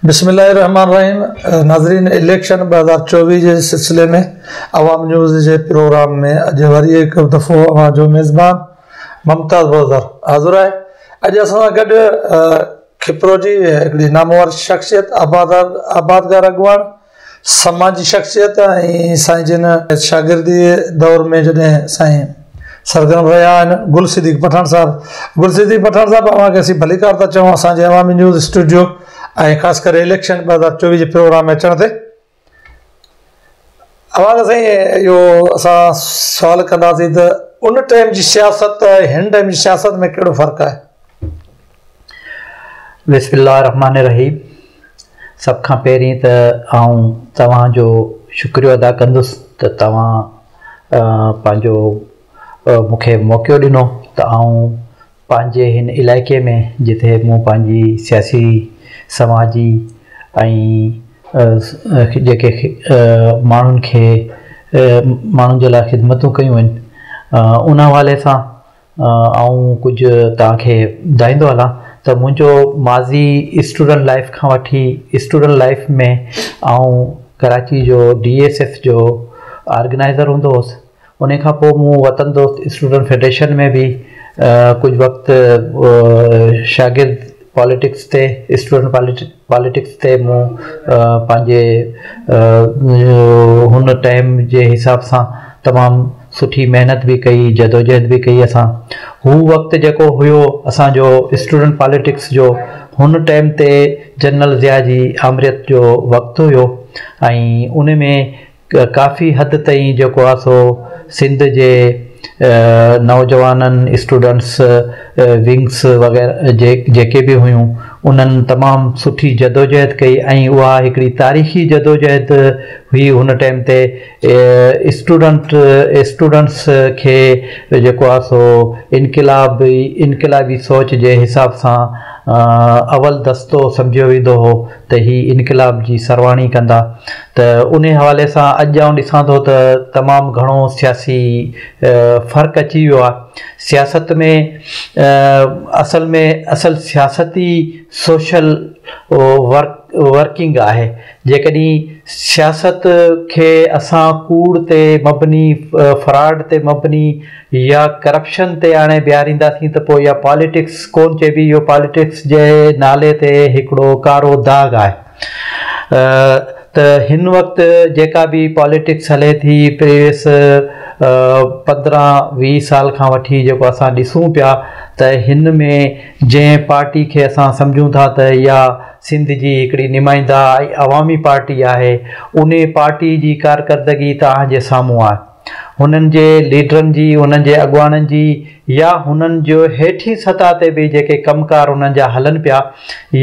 بسم الله الرحمن الرحيم ناظرين اليڪشن 2024 جي سلسلي ۾ عوام نيوز جي پروگرام ۾ اڄ وري هڪ دفعو اوهان جو ميزبان ممتاز بوزدار حاضر آهي. اڄ اسان سان گڏ کپرو جي هڪڙي نامور شخصيت، آبادگار اڳواڻ، سماجي شخصيت ۽ سائين جن شاگردي دور ۾ جڏهن سائين سرگرم رهيا آهن، گل صديق پٺاڻ صاحب. گل صديق پٺاڻ صاحب، اوهان کي اسين ڀليڪار ٿا چئون اسان جي عوامي نيوز اسٽوڊيو ۽ خاص ڪري اليڪشن 2024 جي پروگرام ۾ اچڻ تي. اوهان کي سائين اهو اسان سوال ڪنداسين ته ان ٽائيم جي سياست ۽ هن ٽائيم جي سياست ۾ ڪهڙو فرق آهي؟ بسم الله الرحمن الرحيم. سڀ کان پهرين ته آئون توهان جو شڪريو ادا ڪندس ته توهان پنهنجو مون کي موقعو ڏنو ته آئون پنهنجي هن علائقي ۾ جتي مون پنهنجي سياسي، سماجي ۽ جيڪي ماڻهن کي ماڻهن جي لاء خدمتون ڪيون آهن ان حوالي سان آئون ڪجهه توهان کي ٻڌائيندو هلان ته منهنجو ماضي اسٽوڊنٽ لائيف کان وٺي اسٽوڊنٽ لائيف ۾ آئون ڪراچي جو ڊي ايس ايف جو آرگنائيزر هوندو هوس. ان کان پوء مون وطن دوست اسٽوڊنٽ فيڊريشن ۾ به ڪجهه وقت شاگرد پاليٽڪس تي اسٽوڊنٽ پاليٽڪس تي مون پنهنجي هن ٽائيم جي حساب سان تمام سٺي محنت به ڪئي، جدوجهد به ڪئي. اسان هو وقت جيڪو هيو اسان جو اسٽوڊنٽ پاليٽڪس جو، هن ٽائيم تي جنرل ضياء جي آمريت جو وقت هيو ۽ ان ۾ ڪافي حد تائين جيڪو آ سو سنڌ جي نوجوانن، اسٽوڊنٽس ونگس وغيره جيڪي به هيون، انهن تمام سٺي جدوجهد ڪئي ۽ اها هڪڙي تاريخي جدوجهد هئي. هن ٽائيم تي اسٽوڊنٽ اسٽوڊنٽس کي جيڪو آ سو انقلاب انقلابي سوچ جي حساب سان اول دستو سمجهيو ويندو هو ته هي انقلاب جي سرواڻي ڪندا، ته انهي حوالي سان اڄ آئون ڏسان ٿو ته تمام گهڻو سياسي فرق اچي ويو آهي سياست ۾. اصل ۾ اصل سياست ئي سوشل ورڪ ورڪنگ آهي. جيڪڏهن سياست کي اسان ڪوڙ تي مبني، فراڊ تي مبني يا ڪرپشن تي آڻي بيهارينداسين ته پوء اها پاليٽڪس ڪونه چئبي. اهو پاليٽڪس جي نالي تي هڪڙو ڪارو داغ آهي. ته هن وقت جيڪا به پاليٽڪس هلي ٿي، پريويس 15 20 سال کان وٺي جيڪو اسان ڏسون پيا ته هن ۾ جنهن پارٽي کي اسان سمجهون ٿا ته اها سنڌ جي هڪڙي نمائنده ۽ عوامي پارٽي آهي، انهي پارٽي جي ڪارڪردگي توهان جي سامهون آهي. هنن جي ليڊرن جي، هنن جي اڳواڻن جي يا هنن جو هيٺين سطح تي به جيڪي ڪم ڪار هنن جا هلن پيا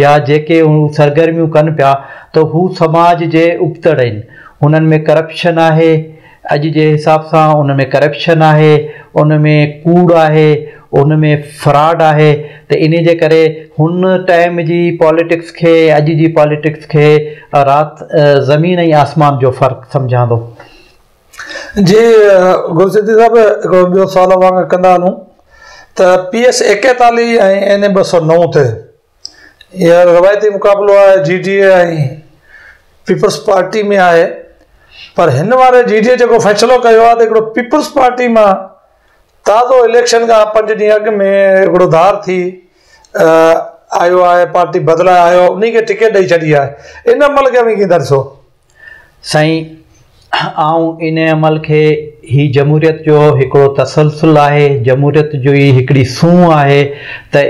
يا جيڪي هو سرگرميون ڪن پيا ته هو سماج جي ابتڙ آهن. هنن ۾ ڪرپشن آهي، اڄ جي حساب سان ان ۾ ڪرپشن آهي، ان ۾ ڪوڙ آهي، ان ۾ فراڊ آهي ته انهي جي ڪري هن ٽائيم جي پاليٽڪس کي اڄ جي پاليٽڪس کي رات زمين ۽ آسمان جو فرق سمجهان ٿو. جي گل صديق صاحب، هڪڙو ٻيو سوال اوهان کان ڪندا هلون ته پي ايس 41 ۽ اين اي 209 تي اها روايتي مقابلو آهي، جي ڊي اي ۽ پيپلز پارٽي ۾ آهي، پر هن واري جي ڊي اي جيڪو فيصلو ڪيو آهي ته هڪڙو پيپلز پارٽي مان تازو اليڪشن کان 5 ڏينهن اڳ ۾ هڪڙو ڌار ٿي آيو آهي، پارٽي بدلائي آيو آهي، انهي کي ٽڪيٽ ڏئي ڇڏي آهي، ان عمل کي اوهين ڪيئن ٿا ڏسو؟ سائين، آئون ان عمل کي، هي جمهوريت جو هڪڙو تسلسل آهي، جمهوريت جو ئي هڪڙي سونهن آهي ته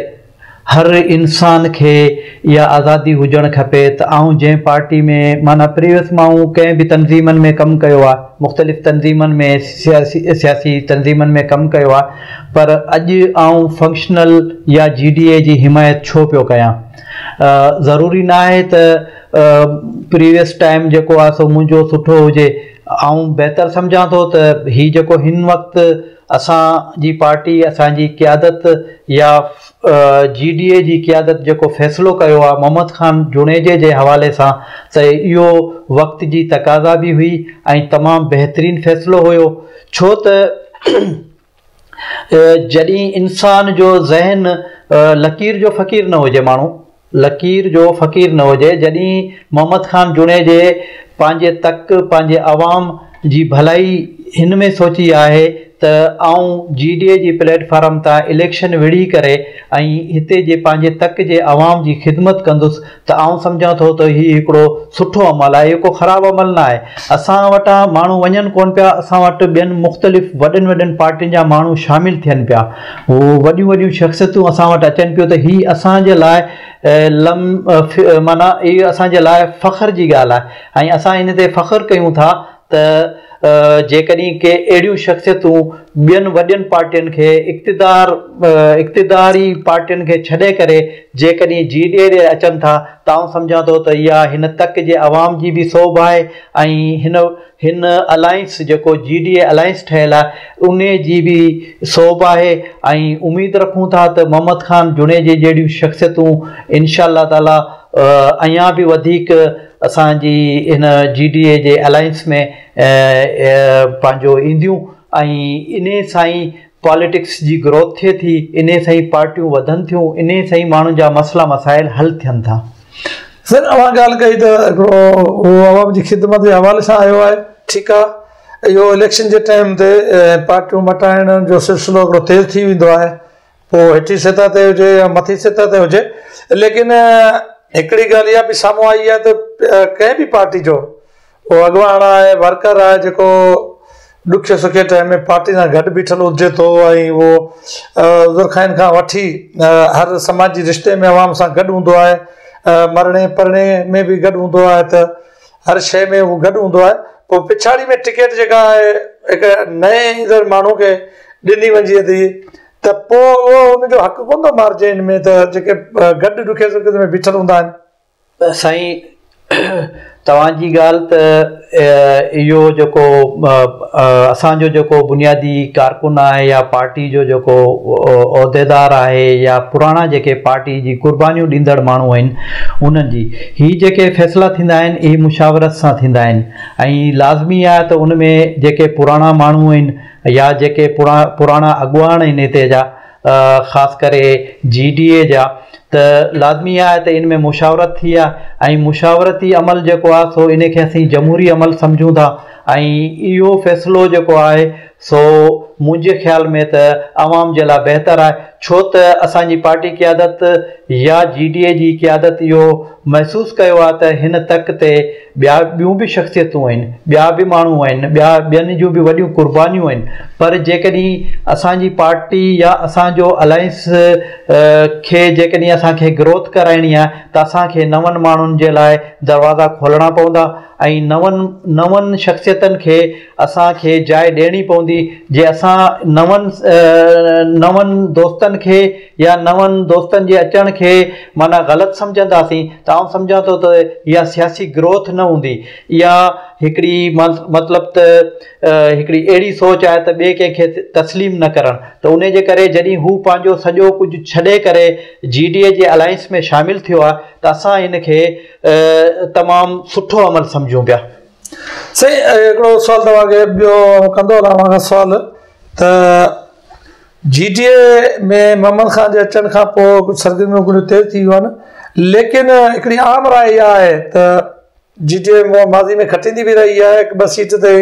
هر انسان کي اها آزادي هجڻ کپي ته آئون جنهن پارٽي ۾، معنيٰ پريويس مان آئون ڪنهن به تنظيمن ۾ ڪم ڪيو آهي، مختلف تنظيمن ۾ سياسي سياسي تنظيمن ۾ ڪم ڪيو آهي، پر اڄ آئون فنڪشنل يا جي ڊي اي جي حمايت ڇو پيو ڪيان؟ ضروري نه آهي ته پريويس ٽائيم جيڪو آهي سو منهنجو سٺو هجي. آئون بهتر سمجهان ٿو ته هي جيڪو هن وقت اسان جي پارٽي، اسان جي قيادت يا جي ڊي اي جي قيادت جيڪو فيصلو ڪيو آهي محمد خان جوڻيجي جي حوالي سان ته اهو وقت جي تقاضا به هئي ۽ تمام بهترين فيصلو هيو، ڇو ته جڏهن انسان جو ذهن لڪير جو فقير نه هجي ماڻهو لڪير جو فقير نه هجي. جڏهن محمد خان جوڻيجي پنهنجي تڪ، پنهنجي عوام جي ڀلائي هن ۾ سوچي آهي ته آئون جي ڊي اي جي پليٽ فارم تان اليڪشن وڙهي ڪري ۽ هتي جي پنهنجي تڪ جي عوام جي خدمت ڪندس ته آئون سمجهان ٿو ته هي هڪڙو سٺو عمل آهي، اهو ڪو خراب عمل نه آهي. اسان وٽان ماڻهو وڃن ڪونه پيا، اسان وٽ ٻين مختلف وڏين وڏين پارٽين جا ماڻهو شامل ٿين پيا، وڏيون وڏيون شخصيتون اسان وٽ اچن پيون ته هي اسان جي لاء لم معنيٰ اهو اسان جي لاء فخر جي ڳالهه آهي ۽ اسان ان تي فخر ڪيون ٿا ته جيڪڏهن ڪي اهڙيون شخصيتون ٻين وڏين پارٽين کي اقتدار اقتداري پارٽين کي ڇڏي ڪري جيڪڏهن جي ڊي اي ڏي اچن ٿا ته آئون سمجهان ٿو ته اها هن تڪ جي عوام جي به سوڀ آهي ۽ هن هن الائنس جيڪو جي ڊي اي الائنس ٺهيل آهي انهي جي به سوڀ آهي ۽ اميد رکون ٿا ته محمد خان جوڻيجي جهڙيون شخصيتون انشاء الله تعالي اڃا به وڌيڪ اسان جي هن جي ڊي اي جي الائنس ۾ پنهنجو اينديون ۽ انهي سان ئي پاليٽڪس جي گروٿ ٿئي ٿي، انهي سان ئي پارٽيون وڌن ٿيون، انهي سان ئي ماڻهن جا مسئلا مسائل حل ٿين ٿا. سر اوهان ڳالهه ڪئي ته هڪڙو هو عوام جي خدمت جي حوالي سان آيو آهي ٺيڪ آهي اهو اليڪشن جي ٽائيم تي پارٽيون مٽائڻ جو سلسلو هڪڙو تيز ٿي ويندو آهي پوء هيٺين سطح تي هجي يا مٿين سطح تي هجي ليڪن هڪڙي ڳالهه اها به سامهون آئي آهي ته ڪنهن به پارٽي جو اهو اڳواڻ آهي ورڪر آهي جيڪو ڏکي سکي ٽائيم ۾ پارٽي سان گڏ بيٺل هجي ٿو ۽ اهو عذرخواهين کان وٺي هر سماجي رشتي ۾ عوام سان گڏ هوندو آهي مرڻي پرڻي ۾ به گڏ هوندو آهي ته هر شيء ۾ هو گڏ هوندو آهي پوء پڇاڙي ۾ ٽڪيٽ جيڪا آهي هڪ نئين ايندڙ ماڻهو کي ڏني وڃي ٿي ته پوء اهو ان جو حق ڪونه ٿو مارجي ان ۾ ته جيڪي گڏ ڏکي سکي ۾ بيٺل هوندا آهن. سائين توهان جي ڳالهه ته اهو جيڪو اسان جو جيڪو بنيادي ڪارڪن آهي يا پارٽي جو جيڪو عهديدار آهي يا پراڻا جيڪي پارٽي جي قربانيون ڏيندڙ ماڻهو آهن انهن جي هي جيڪي فيصلا ٿيندا آهن اهي مشاورت سان ٿيندا آهن ۽ لازمي آهي ته ان ۾ جيڪي پراڻا ماڻهو آهن يا جيڪي پراڻا اڳواڻ آهن هتي جا خاص ڪري جي ڊي اي جا ته لازمي آهي ته ان ۾ مشاورت ٿي آهي ۽ مشاورتي عمل جيڪو آهي سو ان کي اسين جمهوري عمل سمجهون ٿا ۽ اهو فيصلو جيڪو آهي سو منهنجي خيال ۾ ته عوام جي لاء بهتر آهي ڇو ته اسان جي پارٽي قيادت يا جي ڊي اي جي قيادت اهو محسوس ڪيو آهي ته هن تڪ تي ٻيا ٻيون به شخصيتون آهن، ٻيا به ماڻهو آهن، ٻيا ٻين جون به وڏيون قربانيون آهن پر جيڪڏهن اسان جي پارٽي يا اسان جو الائنس کي جيڪڏهن اسان کي گروٿ ڪرائڻي آهي ته اسان کي نون ماڻهن جي لاء دروازا کولڻا پوندا ۽ نون نون شخصيتن کي اسان کي جاء ڏيڻي پوندي جي اسان نون نون دوستن کي يا نون دوستن جي اچڻ کي معنيٰ غلط سمجهنداسين ته آئون سمجهان ٿو ته اها سياسي گروٿ نه هوندي. اها هڪڙي مطلب ته هڪڙي اهڙي سوچ آهي ته ٻئي ڪنهن کي تسليم نه ڪرڻ ته انهي جي ڪري جڏهن هو پنهنجو سڄو ڪجهه ڇڏي ڪري جي ڊي اي جي الائنس ۾ شامل ٿيو آهي ته اسان هن کي تمام سٺو عمل سمجهون پيا. سائين هڪڙو سوال توهان کي ٻيو ڪندو هلان اوهان کان سوال ته جي ڊي اي ۾ محمد خان جي اچڻ کان پوء ڪجهه سرگرميون گهڻيون تيز ٿي ويون آهن ليڪن هڪڙي عام راء اها آهي ته جي ڊي اي ماضي ۾ کٽيندي به رهي آهي هڪ ٻه سيٽ تي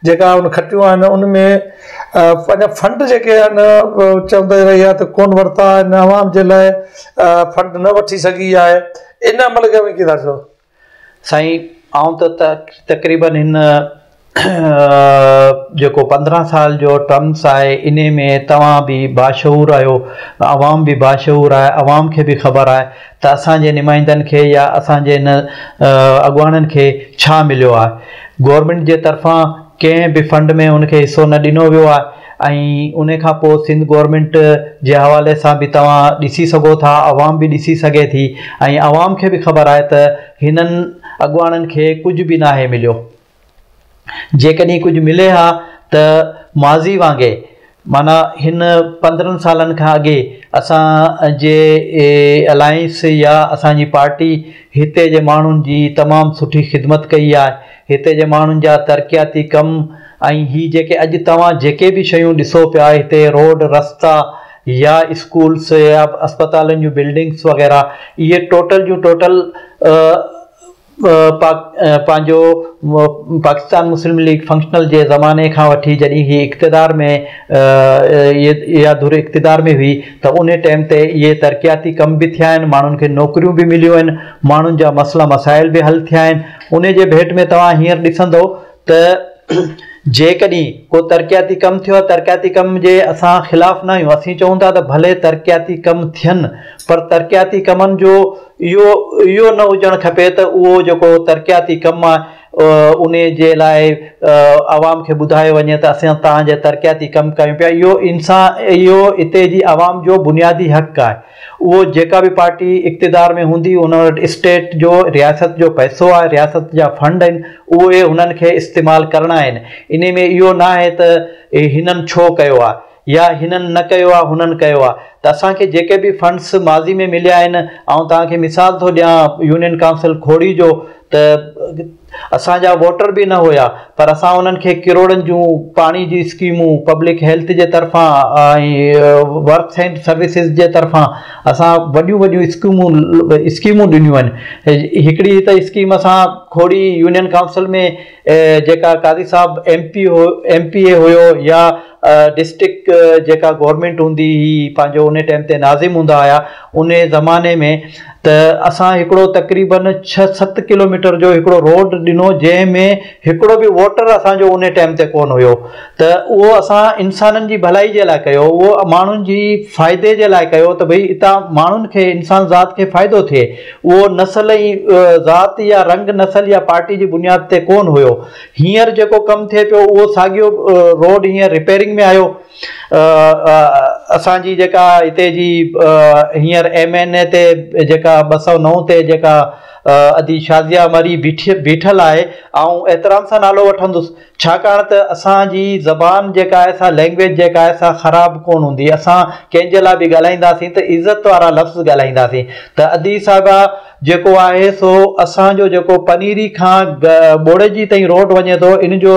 جيڪا ان کٽيون آهن ان ۾ پنهنجا فنڊ جيڪي آهن چوندي رهي آهي ته ڪون ورتا آهن عوام جي لاء فنڊ نه وٺي سگهي آهي ان عمل کي اوهين ڪيئن ٿا ڏسو؟ سائين آئون ته تقريبن هن جيڪو 15 سال جو ٽرمس آهي انهي ۾ توهان به باشعور آهيو عوام به باشعور آهي عوام کي به خبر آهي ته اسان جي نمائندن کي يا اسان جي هن اڳواڻن کي ڇا مليو آهي گورنمينٽ جي طرفان ڪنهن به فنڊ ۾ ان کي حصو نه ڏنو ويو آهي ۽ ان کان پوء سنڌ گورنمينٽ جي حوالي سان به توهان ڏسي سگهو ٿا عوام به ڏسي سگهي ٿي ۽ عوام کي به خبر آهي ته هنن اڳواڻن کي ڪجهه به ناهي مليو جيڪڏهن ڪجهه ملي ها ته ماضي وانگي معنيٰ هن 15 سالن کان اڳي اسان جي الائنس يا اسان جي پارٽي هتي جي ماڻهن جي تمام سٺي خدمت ڪئي آهي هتي جي ماڻهن جا ترقياتي ڪم ۽ هي جيڪي اڄ توهان جيڪي به شيون ڏسو پيا هتي روڊ رستا يا اسڪولس يا اسپتالن جون بلڊنگس وغيره اهي ٽوٽل جون ٽوٽل پنهنجو پاڪستان مسلم ليگ فنڪشنل جي زماني کان وٺي جڏهن هي اقتدار ۾ اها ڌر اقتدار ۾ هئي ته ان ٽائيم تي اهي ترقياتي ڪم به ٿيا آهن ماڻهن کي نوڪريون به مليون آهن ماڻهن جا مسئلا مسائل به حل ٿيا آهن ان جي ڀيٽ ۾ توهان هينئر ڏسندو ته جيڪڏهن ڪو ترقياتي ڪم ٿيو آهي ترقياتي ڪم جي اسان خلاف نه آهيون اسين چئون ٿا ته ڀلي ترقياتي ڪم ٿين پر ترقياتي ڪمن جو اهو اهو نه هجڻ کپي ته اهو جيڪو ترقياتي ڪم آهي ان جي لاء عوام کي ٻڌايو وڃي ته اسان توهان جي ترقياتي ڪم ڪيون پيا اهو انسان اهو اتي جي عوام جو بنيادي حق آهي اهو جيڪا به پارٽي اقتدار ۾ هوندي ان وٽ اسٽيٽ جو رياست جو پئسو آهي رياست جا فنڊ آهن اهي هنن کي استعمال ڪرڻا آهن انهي ۾ اهو نه آهي ته هنن ڇو ڪيو آهي يا هنن نه ڪيو آهي هنن ڪيو آهي ته اسان کي جيڪي به فنڊس ماضي ۾ مليا آهن آئون توهان کي مثال ٿو ڏيان يونين ڪائونسل کوڙي جو ته اسان جا ووٽر به نه هيا پر اسان انهن کي ڪروڙن جون پاڻي جي اسڪيمون پبلڪ هيلٿ جي طرفان ۽ ورڪس اينڊ سروسز جي طرفان اسان وڏيون وڏيون اسڪيمون اسڪيمون ڏنيون آهن هڪڙي ته اسڪيم اسان کوڙي يونين ڪائونسل ۾ جيڪا قاضي صاحب ايم پي هو ايم پي اي هيو يا ڊسٽرڪٽ جيڪا گورنمينٽ هوندي هئي پنهنجو ان ٽائيم تي ناظم هوندا هيا ان زماني ۾ ته اسان هڪڙو تقريبن ڇهه ست ڪلوميٽر جو هڪڙو روڊ ڏنو جنهن ۾ هڪڙو به ووٽر اسان جو ان ٽائيم تي ڪونه هيو ته اهو اسان انسانن جي ڀلائي جي لاء ڪيو اهو ماڻهن جي فائدي جي لاء ڪيو ته ڀئي اتان ماڻهن کي انسان ذات کي فائدو ٿئي اهو نسل ۽ ذات يا رنگ نسل يا پارٽي جي بنياد تي ڪونه هيو هينئر جيڪو ڪم ٿئي پيو اهو ساڳيو روڊ هينئر رپيئرنگ ۾ آيو اسان جي جيڪا هتي جي هينئر ايم اين اي تي جيڪا 209 تي جيڪا ادي شازيه مري بيٺل آهي آئون احترام سان نالو وٺندس ڇاڪاڻ ته اسان جي زبان جيڪا آهي سا لينگويج جيڪا آهي سا خراب ڪونه هوندي اسان ڪنهن جي لاء به ڳالهائينداسين ته عزت وارا لفظ ڳالهائينداسين ته ادي صاحبه جيڪو آهي سو اسان جو جيڪو پنيري کان ٻوڙيجي تائين روڊ وڃي ٿو ان جو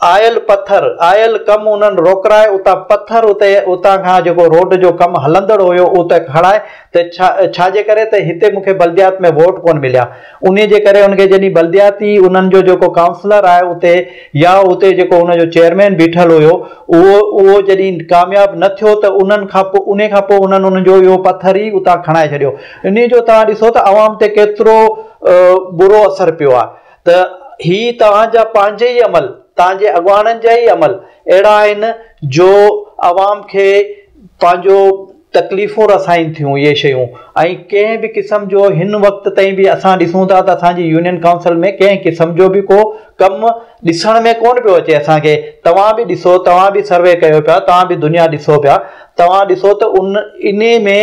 آيل پٿر آيل ڪم انهن روڪرائي اتان پٿر اتي اتان کان جيڪو روڊ جو ڪم هلندڙ هيو اتي کڻائي ته ڇا ڇا جي ڪري ته هتي مون کي بلديات ۾ ووٽ ڪونه مليا انهي جي ڪري ان کي جڏهن بلدياتي انهن جو جيڪو ڪائونسلر آهي اتي يا اتي جيڪو ان جو چيئرمين بيٺل هيو اهو اهو جڏهن ڪامياب نه ٿيو ته انهن کان پوء انهي کان پوء انهن ان جو اهو پٿر ئي اتان کڻائي ڇڏيو انهي جو توهان ڏسو ته عوام تي ڪيترو برو اثر پيو آهي ته هي توهان جا پنهنجي ئي عمل توهان جي اڳواڻن جا ئي عمل اهڙا آهن جو عوام کي پنهنجو تڪليفون رسائين ٿيون اهي شيون ۽ ڪنهن به قسم جو هن وقت تائين به اسان ڏسون ٿا ته اسان جي يونين ڪائونسل ۾ ڪنهن قسم جو به ڪو ڪم ڏسڻ ۾ ڪونه پيو اچي اسان کي توهان به ڏسو توهان به سروي ڪيو پيا توهان به دنيا ڏسو پيا توهان ڏسو ته ان انهي ۾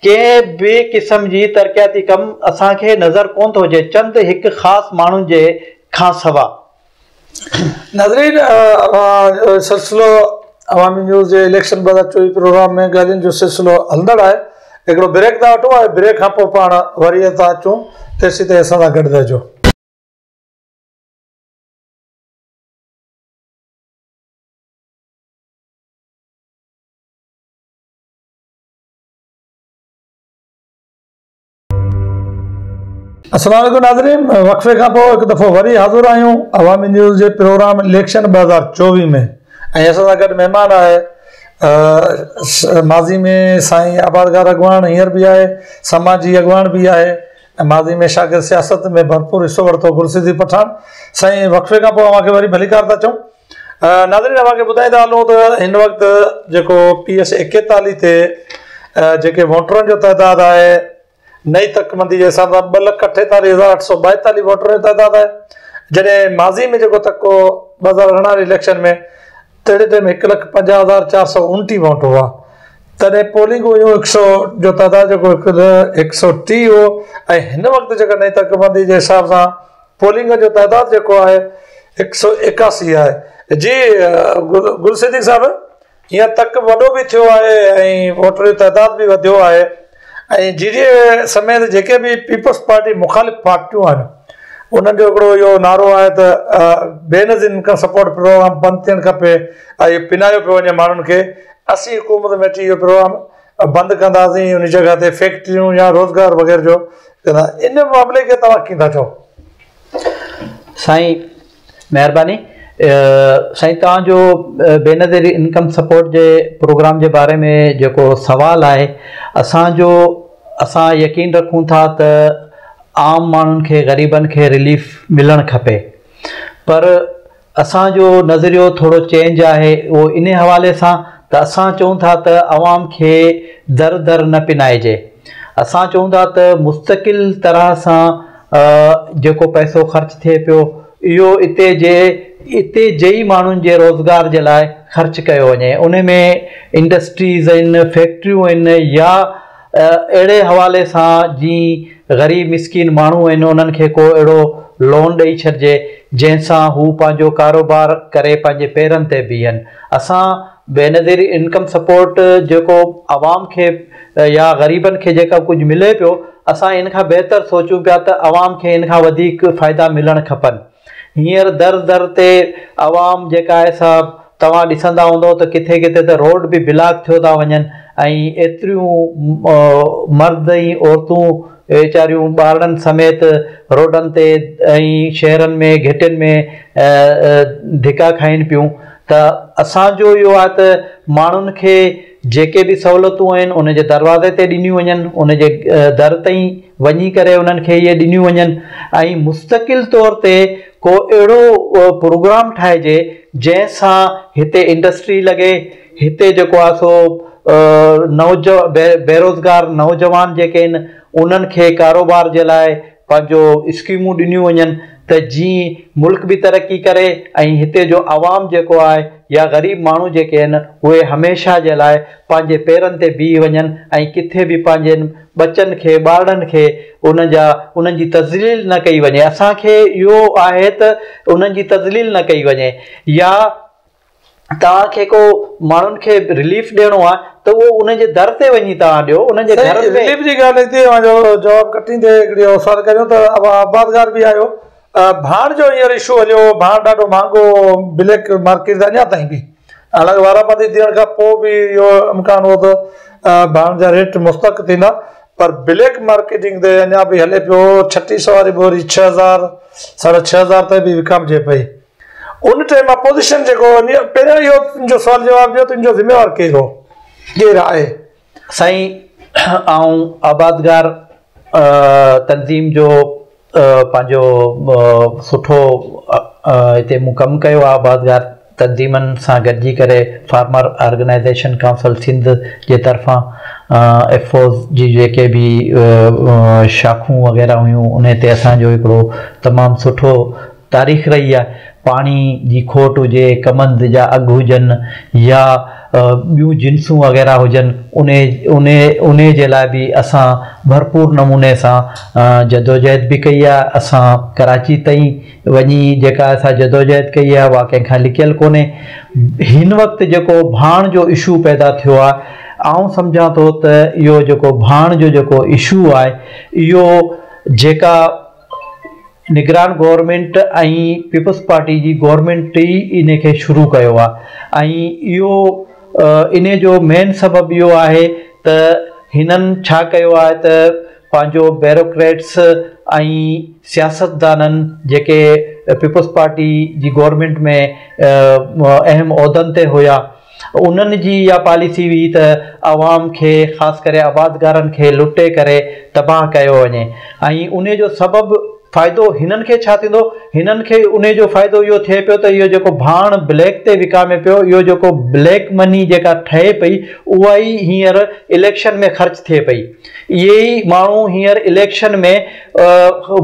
ڪنهن به قسم جي ترقياتي ڪم اسان کي نظر ڪونه ٿو اچي چند هڪ خاص ماڻهن جي کان سوا. ناظرين اوهان سلسلو عوامي نيوز جي اليڪشن 2024 پروگرام ۾ ڳالهين جو سلسلو هلندڙ آهي هڪڙو بريڪ ٿا وٺون ۽ بريڪ کان پوء پاڻ وري ٿا اچون تيسين تائين اسان سان گڏ رهجو. السلام عليڪم ناظرين وقفي کان پوء هڪ دفعو وري حاضر آهيون عوامي نيوز جي پروگرام اليڪشن 2024 ۾ ۽ اسان سان گڏ مهمان آهي ماضي ۾ سائين آبادگار اڳواڻ هينئر به آهي سماجي اڳواڻ به آهي ۽ ماضي ۾ شاگرد سياست ۾ ڀرپور حصو ورتو گل صديق پٺاڻ سائين وقفي کان پوء اوهان کي وري ڀليڪار ٿا چئون ناظرين اوهان کي ٻڌائيندا هلون ته هن وقت جيڪو پي ايس 41 تي جيڪي ووٽرن جو تعداد آهي نئين تڪبندي جي حساب سان 248842 ووٽرن جو تعداد آهي جڏهن ماضي ۾ جيڪو تڪ هو 2018 واري اليڪشن ۾ تهڙي ٽائيم 150429 ووٽ هئا تڏهن پولنگ هيون هڪ سو جو تعداد جيڪو هڪ سو 30 هو ۽ هن وقت جيڪا نئين تڪبندي جي حساب سان پولنگ جو تعداد جيڪو آهي هڪ سو 81 آهي جي گل صديق صاحب هينئر تڪ وڏو به ٿيو آهي ۽ ووٽر جو تعداد به وڌيو آهي ۽ جي ڊي اي سميت جيڪي به پيپلز پارٽي مخالف پارٽيون آهن انهن جو هڪڙو اهو نعرو آهي ته بينظير انڪم سپورٽ پروگرام بند ٿيڻ کپي ۽ پنايو پيو وڃي ماڻهن کي اسين حڪومت ۾ اچي اهو پروگرام بند ڪنداسين ان جڳهه تي فيڪٽريون يا روزگار وغيره جو ڪندا ان معاملي کي توهان ڪيئن ٿا چئو؟ سائين مهرباني سائين توهان جو بينظير انڪم سپورٽ جي پروگرام جي باري ۾ جيڪو سوال آهي اسان جو اسان يقين رکون ٿا ته عام ماڻهن کي غريبن کي رليف ملڻ کپي پر اسان جو نظريو ٿورو چينج آهي اهو انهي حوالي سان ته اسان چئون ٿا ته عوام کي در در نه پنائجي اسان چئون ٿا ته مستقل طرح سان جيڪو پئسو خرچ ٿئي پيو اهو اتي جي اتي جي ئي ماڻهن جي روزگار جي لاء خرچ ڪيو وڃي ان ۾ انڊسٽريز آهن فيڪٽريون آهن يا اهڙي حوالي سان جي غريب مسڪين ماڻهو آهن انهن کي ڪو اهڙو لون ڏئي ڇڏجي جنهن سان هو پنهنجو ڪاروبار ڪري پنهنجي پيرن تي بيهن اسان بينظير انڪم سپورٽ جيڪو عوام کي يا غريبن کي جيڪا ڪجهه ملي پيو اسان ان کان بهتر سوچون پيا ته عوام کي ان کان وڌيڪ فائدا ملڻ کپن هينئر در در تي عوام جيڪا آهي سا توهان ڏسندا هوندؤ ته ڪٿي ڪٿي ته روڊ به بلاڪ ٿيو ٿا وڃن ۽ ايتريون مرد ۽ عورتون ويچاريون ٻارڙن سميت روڊن تي ۽ شهرن ۾ گهٽين ۾ ڌڪا کائين پيون ته اسان جو اهو آهي ته ماڻهن کي جيڪي به سهولتون آهن ان جي دروازي تي ڏنيون وڃن ان جي در تائين وڃي ڪري انهن کي اهي ڏنيون وڃن ۽ مستقل طور تي ڪو اهڙو پروگرام ٺاهجي جنهن سان هتي انڊسٽري لڳي هتي جيڪو آهي سو نوجو بيروزگار نوجوان جيڪي آهن انهن کي ڪاروبار جي لاء پنهنجو اسڪيمون ڏنيون وڃن ته جيئن ملڪ به ترقي ڪري ۽ هتي جو عوام جيڪو آهي يا غريب ماڻهو جيڪي آهن اهي هميشه جي لاء پنهنجي پيرن تي بيهي وڃن ۽ ڪٿي به پنهنجن ٻچن کي ٻارڙن کي انهن جا انهن جي تذليل نه ڪئي وڃي اسان کي اهو آهي ته انهن جي تذليل نه ڪئي وڃي يا توهان کي ڪو ماڻهن کي رليف ڏيڻو آهي ته اهو انهن جي در تي وڃي توهان ڏيو انهن جي گهرن ۾. رليف جي ڳالهه نڪتي اوهان جو جواب ڪٽيندي هڪڙي اهو سوال ڪريون ته اوهان آبادگار به آهيو ڀاڻ جو هينئر اشو هليو هو ڀاڻ ڏاڍو مهانگو بليڪ مارڪيٽ تي اڃا تائين به حالانڪه وارا بندي ٿيڻ کان پوء به اهو امڪان هو ته ڀاڻ جا ريٽ مستحڪم ٿيندا پر بليڪ مارڪيٽنگ تي اڃا به هلي پيو 36 سو واري ٻوري 6000 ساڍا 6000 تائين به وڪامجي پئي ان ٽائيم اپوزيشن جيڪو پهريان اهو ان جو سوال جواب ڏيو ته ان جو ذميوار ڪير هو ڪير آهي؟ سائين آئون آبادگار تنظيم جو پنهنجو سٺو هتي مون ڪم ڪيو آهي آبادگار تنظيمن سان گڏجي ڪري فارمر آرگنائيزيشن ڪائونسل سنڌ جي طرفان ايف اوز جي جيڪي به شاخون وغيره هيون انهي تي اسان جو هڪڙو تمام سٺو تاريخ رهي آهي، پاڻي جي کوٽ هجي، ڪمند جا اگهه هجن يا ٻيون جنسون وغيره هجن انهي جي لاء به اسان ڀرپور نموني سان جدوجهد به ڪئي آهي، اسان ڪراچي تائين وڃي جيڪا اسان جدوجهد ڪئي آهي اها ڪنهن کان لڪيل ڪونهي. هن وقت جيڪو ڀاڻ جو اشو پيدا ٿيو آهي آئون سمجهان ٿو ته اهو جيڪو ڀاڻ جو جيڪو اشو آهي اهو جيڪا نگران گورنمينٽ ۽ پيپلز پارٽي جي گورنمينٽ ئي ان کي شروع ڪيو آهي ۽ اهو ان جو مين سبب اهو آهي ته هنن ڇا ڪيو آهي ته پنهنجو بيروڪريٽس ۽ سياستدانن جيڪي پيپلز پارٽي جي گورنمينٽ ۾ اهم عهدن تي هيا انهن جي اها پاليسي هئي ته عوام کي خاص ڪري آبادگارن کي لٽي ڪري تباهه ڪيو وڃي ۽ انهي جو سبب فائدو هنن کي ڇا ٿيندو هنن کي انهي جو فائدو اهو ٿئي پيو ته اهو جيڪو ڀاڻ بليڪ تي وڪامي پيو اهو جيڪو بليڪ مني جيڪا ٺهي پئي اها ئي هينئر اليڪشن ۾ خرچ ٿئي پئي اهي ئي ماڻهو هينئر اليڪشن ۾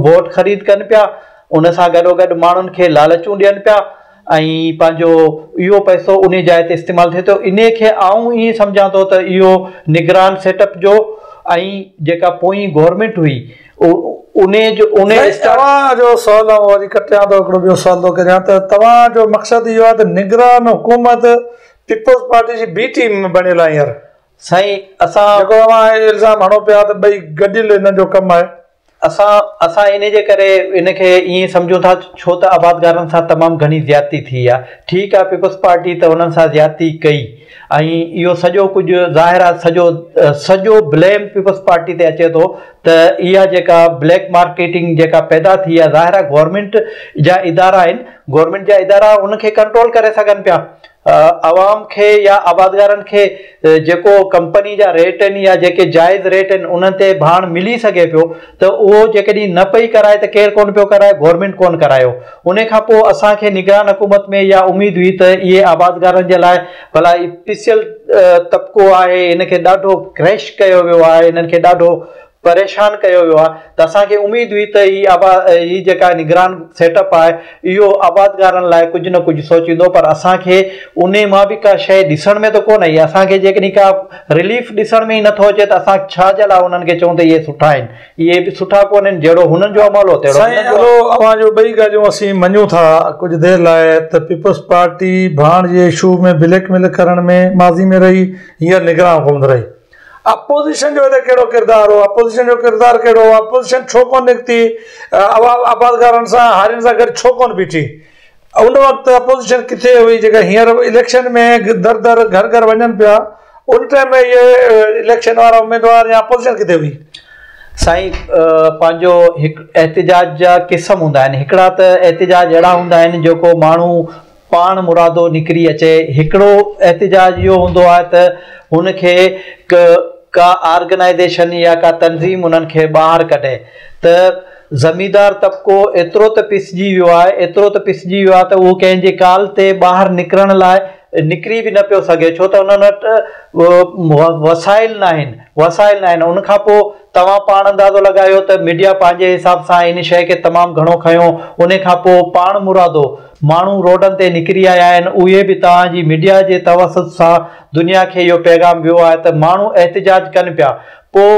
ووٽ خريد ڪن پيا ان سان گڏوگڏ ماڻهن کي لالچون ڏين پيا ۽ پنهنجو اهو پئسو انهي جاء تي استعمال ٿئي ٿو انهي کي آئون ائين سمجهان ٿو ته اهو نگران سيٽ اپ جو ۽ جيڪا پوئين گورنمينٽ هئي انهي جو انهي سائين توهان جو سوال آئون وري ڪٽيان ٿو هڪڙو ٻيو سوال ٿو ڪريان ته توهان جو مقصد اهو آهي ته نگران حڪومت پيپلز پارٽي جي بي ٽيم بڻيل آهي هينئر سائين اسان جيڪو اوهان الزام هڻو پيا ته ٻئي گڏيل هنن جو ڪم آهي. اسان اسان انهي جي ڪري ان کي ائين سمجهون ٿا ڇو ته آبادگارن سان تمام گهڻي زيادتي ٿي آ. ٺيڪ آ پيپلز پارٽي ته انهن سان زيادتي ڪئي ۽ اهو سڄو ڪجهه ظاهر آ سڄو سڄو بليم پيپلز پارٽي تي اچي ٿو ته اها جيڪا بليڪ مارڪيٽنگ جيڪا پيدا ٿي آ ظاهر آ گورنمينٽ جا ادارا آهن گورنمينٽ جا ادارا ان کي ڪنٽرول ڪري سگهن پيا عوام کي يا آبادگارن کي جيڪو ڪمپني جا ريٽ آهن يا جيڪي جائز ريٽ آهن انهن تي ڀاڻ ملي سگهي پيو ته اهو جيڪڏهن نه پئي ڪرائي ته ڪير ڪونه پيو ڪرائي گورنمينٽ ڪونه ڪرايو انهي کان پوء اسان کي نگران حڪومت ۾ اها اميد هئي ته اهي آبادگارن جي لاء ڀلا هي پيسيل طبقو آهي هن کي ڏاڍو ڪريش ڪيو ويو آهي هنن کي ڏاڍو پريشان ڪيو ويو آهي ته اسان کي اميد هئي ته هي آبا هي جيڪا نگران سيٽ اپ آهي اهو آبادگارن لاء ڪجهه نه ڪجهه سوچيندو پر اسان کي انهي مان به ڪا شيء ڏسڻ ۾ ته ڪونه آئي اسان کي جيڪڏهن ڪا رليف ڏسڻ ۾ ئي نٿو اچي ته اسان ڇا جي لاء انهن کي چئون ته اهي سٺا آهن اهي به سٺا ڪونهن جهڙو هنن جو عمل هو تهڙو سائين هنن جو هلو اوهان جون ٻئي ڳالهيون اسين مڃون ٿا ڪجهه دير لاء ته پيپلز پارٽي ڀاڻ جي اشو ۾ بليڪ ميل ڪرڻ ۾ ماضي ۾ رهي هينئر نگران حڪومت رهي اپوزيشن جو هتي ڪهڙو ڪردار هو؟ اپوزيشن جو ڪردار ڪهڙو هو؟ اپوزيشن ڇو ڪونه نڪتي؟ عوام آبادگارن سان هارين سان گڏ ڇو ڪونه بيٺي؟ ان وقت اپوزيشن ڪٿي هئي جيڪا هينئر اليڪشن ۾ در در گهر گهر وڃن پيا ان ٽائيم ۾ اهي اليڪشن وارا اميدوار يا اپوزيشن ڪٿي هئي؟ سائين پنهنجو هڪ احتجاج جا قسم هوندا آهن هڪڙا ته احتجاج اهڙا هوندا آهن جيڪو ماڻهو پاڻ مرادو نڪري اچي. هڪڙو احتجاج اهو هوندو آهي ته هن کي ڪا آرگنائيزيشن يا ڪا تنظيم انهن کي ٻاهر ڪڍي ته زميندار طبقو ايترو ته پيسجي ويو آهي ايترو ته پيسجي ويو آهي ته اهو ڪنهن جي ڪال تي ٻاهر نڪرڻ لاء نڪري به نه پيو سگهي ڇو ته انهن وٽ وسائل ناهن وسائل ناهن ان کان پوء توهان پاڻ اندازو لڳايو ته ميڊيا پنهنجي حساب سان ان شيء کي تمام گهڻو کنيو ان کان پوء پاڻ مرادو ماڻهو روڊن تي نڪري آيا آهن اهي به توهان جي ميڊيا جي توسط سان دنيا کي اهو پيغام ويو آهي ته ماڻهو احتجاج ڪن پيا پوء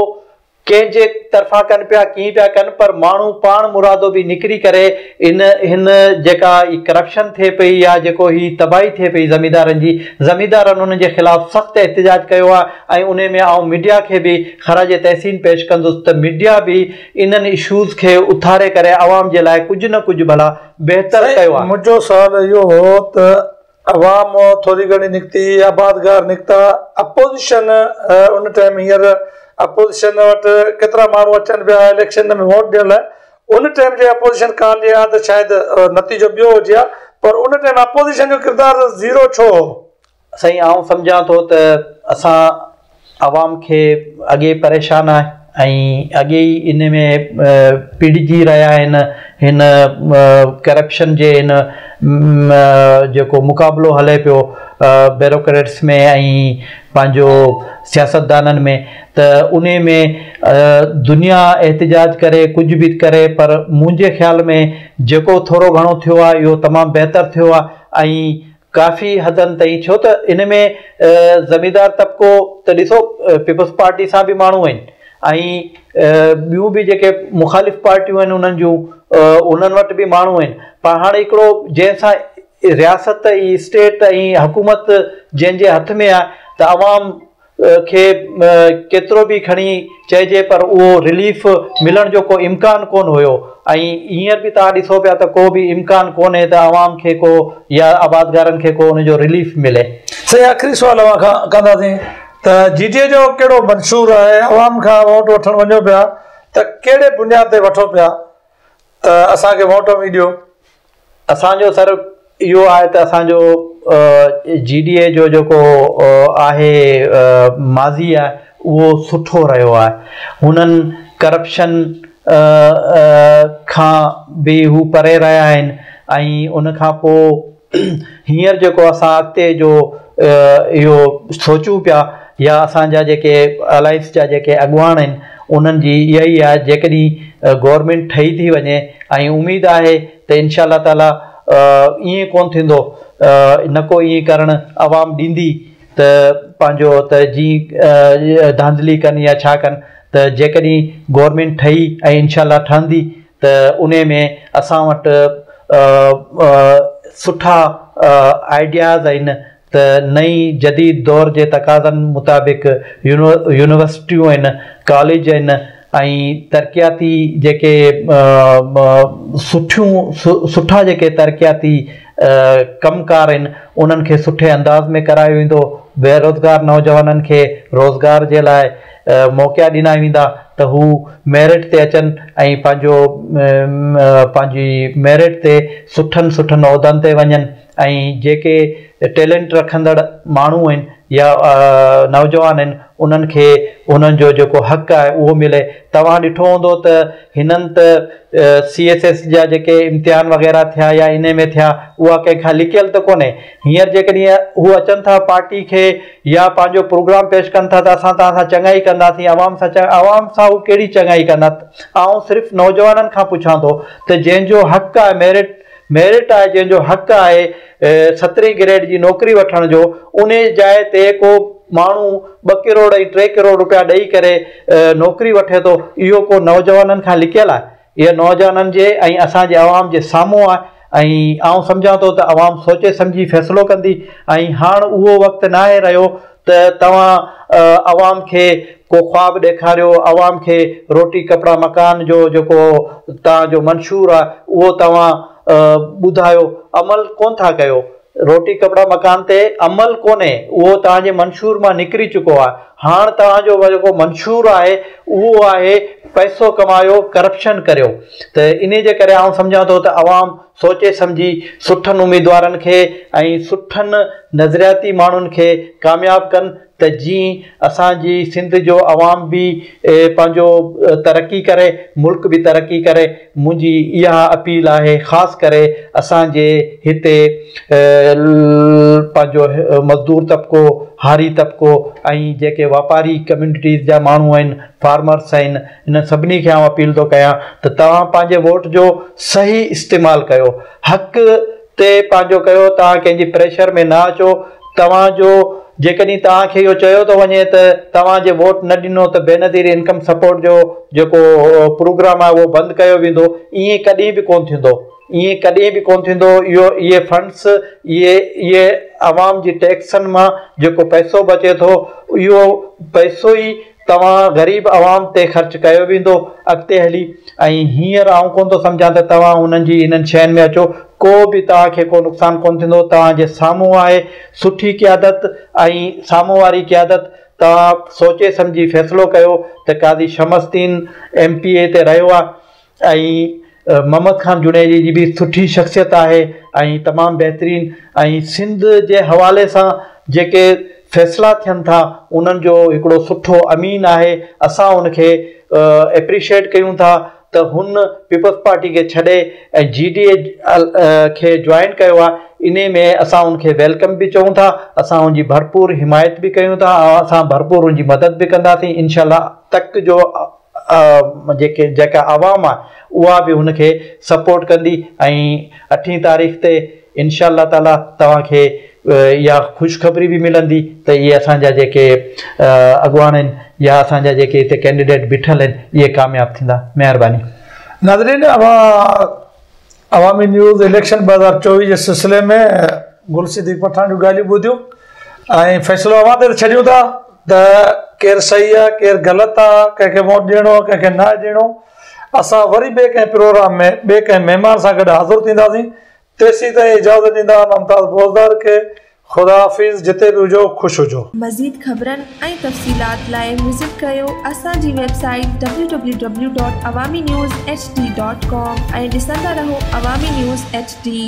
ڪنهن جي طرفان ڪن پيا ڪيئن پيا ڪن پر ماڻهو پاڻ مرادو به نڪري ڪري ان هن جيڪا هي ڪرپشن ٿئي پئي يا جيڪو هي تباهي ٿئي پئي زميندارن جي زميندارن انهن جي خلاف سخت احتجاج ڪيو آهي ۽ انهي ۾ آئون ميڊيا کي به خراج تحسين پيش ڪندس ته ميڊيا به انهن اشوز کي اٿاري ڪري عوام جي لاء ڪجهه نه ڪجهه ڀلا بهتر سائين ڪيو آهي. منهنجو سوال اهو هو ته عوام ٿوري گهڻي نڪتي، آبادگار نڪتا، اپوزيشن ان ٽائيم هينئر اپوزيشن وٽ ڪيترا ماڻهو اچن پيا اليڪشن ۾ ووٽ ڏيڻ لاء ان ٽائيم جي اپوزيشن ڪال ڏئي ها ته شايد نتيجو ٻيو هجي ها پر ان ٽائيم اپوزيشن جو ڪردار زيرو ڇو هو؟ سائين آئون سمجهان ٿو ته اسان عوام کي اڳي پريشان آهي ۽ اڳي ئي ان ۾ پيڙجي رهيا آهن هن ڪرپشن جي هن جيڪو مقابلو هلي پيو بيروڪريٽس ۾ ۽ پنهنجو سياستدانن ۾ ته انهي ۾ دنيا احتجاج ڪري ڪجهه به ڪري پر منهنجي خيال ۾ جيڪو ٿورو گهڻو ٿيو آهي اهو تمام بهتر ٿيو آهي ۽ ڪافي حدن تائين ڇو ته ان ۾ زميندار طبقو ته ڏسو پيپلز پارٽي سان به ماڻهو آهن ۽ ٻيون به جيڪي مخالف پارٽيون آهن انهن جون انهن وٽ به ماڻهو آهن پر هاڻي هڪڙو جنهن سان رياست ۽ اسٽيٽ ۽ حڪومت جنهن جي هٿ ۾ آهي ته عوام کي ڪيترو به کڻي چئجي پر اهو رليف ملڻ جو ڪو امڪان ڪونه هيو ۽ هينئر به توهان ڏسو پيا ته ڪو به امڪان ڪونهي ته عوام کي ڪو يا آبادگارن کي ڪو ان جو رليف ملي. سائين آخري سوال اوهان کان ڪنداسين ته جي ڊي اي جو ڪهڙو منشور آهي عوام کان ووٽ وٺڻ وڃو پيا ته ڪهڙي بنياد تي وٺو پيا ته اسان کي ووٽ اوهين ڏيو. اسان جو سر اهو آهي ته اسان جو جي ڊي اي جو جيڪو آهي ماضي آهي اهو سٺو رهيو آهي هنن ڪرپشن کان به هو پري رهيا آهن ۽ ان کان پوء هينئر جيڪو اسان اڳتي جو اهو سوچون پيا يا اسان جا جيڪي الائنس جا جيڪي اڳواڻ آهن انهن جي اها ئي آهي جيڪڏهن گورنمينٽ ٺهي ٿي وڃي ۽ اميد آهي ته انشاء الله تعالي ائين ڪونه ٿيندو نه ڪو ائين ڪرڻ عوام ڏيندي ته پنهنجو ته جي ڌانڌلي ڪن يا ڇا ڪن ته جيڪڏهن گورنمينٽ ٺهي ۽ انشاء الله ٺهندي ته انهي ۾ اسان وٽ سٺا آئيڊياز آهن ته نئين جديد دور جي تقاضن مطابق يونيورسٽيون آهن، ڪاليج آهن ۽ ترقياتي جيڪي سٺيون سٺا جيڪي ترقياتي ڪم ڪار آهن انهن کي سٺي انداز ۾ ڪرايو ويندو، بيروزگار نوجوانن کي روزگار جي لاء موقعا ڏنا ويندا ته هو ميرٽ تي اچن ۽ پنهنجو پنهنجي ميرٽ تي سٺن سٺن عهدن تي وڃن ۽ جيڪي ٽيلنٽ رکندڙ ماڻهو آهن يا نوجوان آهن انهن کي انهن جو جيڪو حق آهي اهو ملي. توهان ڏٺو هوندو ته هنن ته سي ايس ايس جا جيڪي امتحان وغيره ٿيا يا انهي ۾ ٿيا اها ڪنهن کان لڪيل ته ڪونهي. هينئر جيڪڏهن هو اچن ٿا پارٽي کي يا پنهنجو پروگرام پيش ڪن ٿا ته اسان توهان سان چڱائي ڪنداسين عوام سان عوام سان هو ڪهڙي چڱائي ڪندا؟ آئون صرف نوجوانن کان پڇان ٿو ته جنهن جو حق آهي ميرٽ ميرٽ آهي جنهن جو حق آهي سترهين گريڊ جي نوڪري وٺڻ جو انهي جاء تي ڪو ماڻهو ٻه ڪروڙ ۽ ٽي ڪروڙ روپيا ڏئي ڪري نوڪري وٺي ٿو اهو ڪو نوجوانن کان لڪيل آهي اهو نوجوانن جي ۽ اسان جي عوام جي سامهون آهي ۽ آئون سمجهان ٿو ته عوام سوچي سمجهي فيصلو ڪندي ۽ هاڻ اهو وقت ناهي رهيو ته توهان عوام کي ڪو خواب ڏيکاريو، عوام کي روٽي ڪپڙا مڪان جو جيڪو توهان جو منشور آهي اهو توهان ٻڌايو، عمل ڪونه ٿا ڪيو، روٽي ڪپڙا مڪان تي عمل ڪونهي، اهو توهان جي منشور مان نڪري چڪو آهي، هاڻ توهان جو جيڪو منشور آهي اهو آهي پئسو ڪمايو ڪرپشن ڪريو ته انهي جي ڪري آئون سمجهان ٿو ته عوام سوچي سمجهي سٺن اميدوارن کي ۽ سٺن نظرياتي ماڻهن کي ڪامياب ڪن ته جيئن اسان جي سنڌ جو عوام به پنهنجو ترقي ڪري ملڪ به ترقي ڪري منهنجي اها اپيل آهي خاص ڪري اسان جي هتي پنهنجو مزدور طبقو هاري طبقو ۽ جيڪي واپاري ڪميونٽيز جا ماڻهو آهن فارمرس آهن انهن سڀني کي آئون اپيل ٿو ڪيان ته توهان پنهنجي ووٽ جو صحيح استعمال ڪيو حق تي پنهنجو ڪيو توهان ڪنهن جي پريشر ۾ نه اچو توهان جو جيڪڏهن توهان کي اهو چيو ٿو وڃي ته توهان جي ووٽ نه ڏنو ته بينظير انڪم سپورٽ جو جيڪو پروگرام آهي اهو بند ڪيو ويندو ائين ڪڏهن به ڪونه ٿيندو ائين ڪڏهن به ڪونه ٿيندو اهو اهي فنڊس اهي اهي عوام جي ٽيڪسن مان جيڪو پئسو بچي ٿو اهو پئسو ئي توهان غريب عوام تي خرچ ڪيو ويندو اڳتي هلي ۽ هينئر آئون ڪونه ٿو سمجهان ته توهان انهن جي انهن شين ۾ اچو ڪو به توهان کي ڪو نقصان ڪونه ٿيندو توهان جي سامهون آهي سٺي قيادت ۽ سامهون واري قيادت توهان سوچي سمجهي فيصلو ڪيو ته Qazi Shams Uddin M P A تي رهيو آهي ۽ محمد خان جوڻيجي جي به سٺي شخصيت آهي ۽ تمام بهترين ۽ سنڌ جي حوالي سان جيڪي فيصلا ٿين ٿا انهن جو هڪڙو سٺو امين آهي اسان ان کي اپريشيٽ ڪيون ٿا ته هن پيپلز پارٽي کي ڇڏي ۽ جي ڊي اي کي جوائن ڪيو آهي انهي ۾ اسان ان کي welcome به چئون ٿا اسان ان جي ڀرپور حمايت به ڪيون ٿا ۽ اسان ڀرپور ان جي مدد به ڪنداسين انشاء الله تڪ جو جيڪي جيڪا عوام آهي اها به هن کي سپورٽ ڪندي ۽ اٺين تاريخ تي انشاء الله تعالي توهان کي اها خوشخبري به ملندي ته اهي اسان جا جيڪي اڳواڻ آهن يا اسان جا جيڪي هتي ڪينڊيڊيٽ بيٺل آهن اهي ڪامياب ٿيندا مهرباني. ناظرين اوهان عوامي نيوز اليڪشن 2024 جي سلسلي ۾ گل صديق پٺاڻ جون ڳالهيون ٻڌيون ۽ فيصلو اوهان تي ڇڏيون ٿا ته ڪير صحيح آ ڪير غلط آ ڪنهن کي ووٽ ڏيڻو آ ڪنهن کي ناهي ڏيڻو اسان وري ٻئي ڪنهن پروگرام ۾ ٻئي ڪنهن مهمان سان گڏ حاضر ٿينداسين تيسين تائين اجازت ڏيندا ممتاز بوزدار کي خدا حافظ جتي به هجو خوش هجو. مزيد خبرن ۽ تفصيلات لاء وزٽ ڪريو اسان جي web site W W W dot Awami news H D dot com ۽ ڏسندا رهو عوامي نيوز ايڇ ڊي.